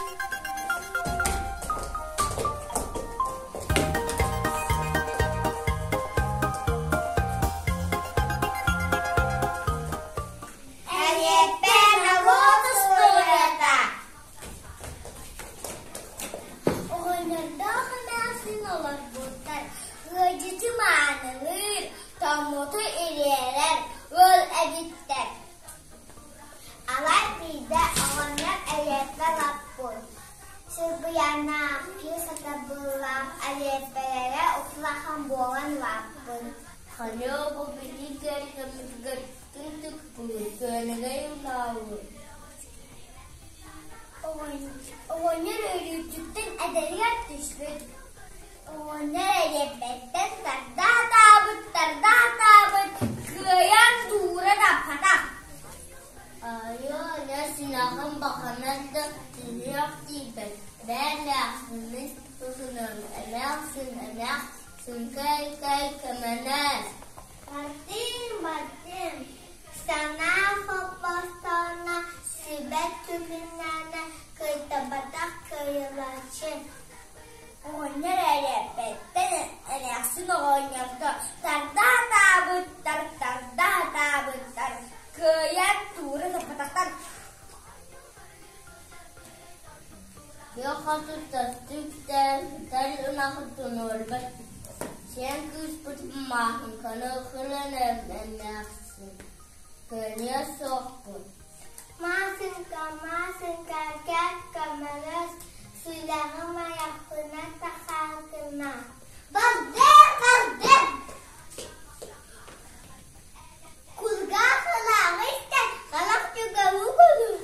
Эриэппэ норуот устуоруйата Оҕонньордоох эмээхсин олорбуттар, ыалдьыты маанылыыр, тоҥмуту ириэрэр ыал эбиттэр. Алай биирдэ оҕонньор эриэппэ лаппыт, сылбыйаннаах, киһи сатабыллаах эриэппэлэрэ улахан буолан улааппыт. Хайа бу били кэргэммитигэр тыытык күөнэгэй улаабыт. Оҕонньор үөрүүтүттэн эдэригэр түспүт. Оҕонньор эриэппэттэн тарда сатаабыт, тарда сатаабыт, кыайан туура таппатах. Айыы, дьэ синаҕым баханан да түһүөх тиийбэт, бээ эмээхсиммин тутунуом, эмээхсин, эмээхсин, кэй, кэй, көмөлөс. Мартын, Мартын, санаа холбостоҕуна, сүбэ түһүннэҕинэ кыайтарбатах кыайылааччы. Оҕонньор эрэппэттэн эмээхсин оҕонньорго тарда сатаабыттар, тарда сатаабыттар, кыайан туура сыппатахтар. Тыа хоту төттүктээн сытар ынах тунуурбат, сиэн кыыспыт Мааһыҥканы ылан эмээхсин, көнүө суохпут. Маасыҥка, Маасыҥка, кэп көмөлөс, сүрэҕим айахпынан тахаатына. Бардым, бардым! Кулгаах ылааҕы истэн, халах түгэҕи көрүҥ.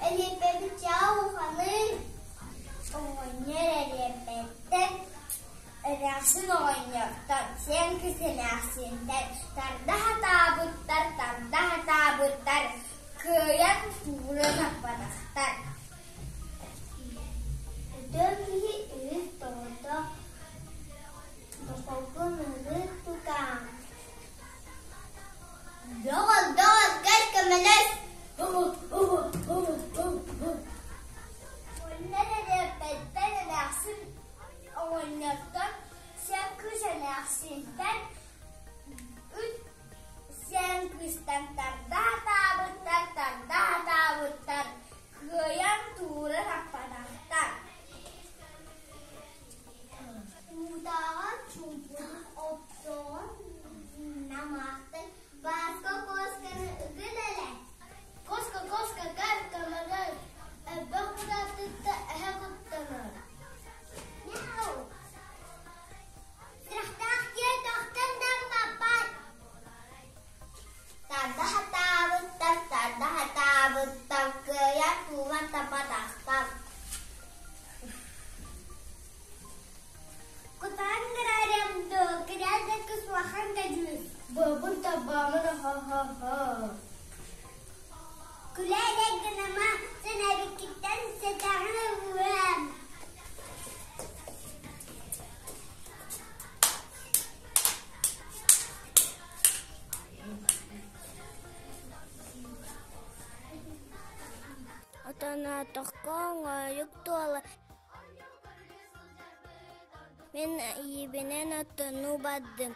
Элиэппэбит чаа уханый. Оҕонньор элиэппэттэн, эмээхсин оҕонньортон, сиэн кыыс эмээхсинтэн тарда сатаабыттар, тарда сатаабыттар, кыайан туура таппатахтар. Өтөр киһи үһүс тоҕото Дохолгун ырыт тутаан Доҕор, доҕор, кэл көмөлөс! Оннор эриэппэттэн эмээхсин оҕонньортон, сиэн кыыс эмээхсинтэн, үт сиэн кыыстан тарда сатаабыттар, тарда сатаабыттар, кыайан туура таппатахтар. Уутааҕар чуумпутун оттоон намаахтан Бааска куосканы ыгын элэ. Куоска, куоска, кэр көмөлөс, элбэх кутаатытта эһэ куттанар. Мяу! Сүрэхтээх дьиэ тохтон даммаппат. Тарда сатаабыттар, тарда сатаабыттар, кыайан тууган таппатахтар. Кутаан гырариам доо, кирээдэккэ суохан кэдьүүр, буобун тобоомун хо-хо-хо. Күлэ илик гыныма, сэнэбиккиттэн сэтэҕин ылыам. Отоноотоххо оҥоойук туола Мин иибинэн оттонуу бардым.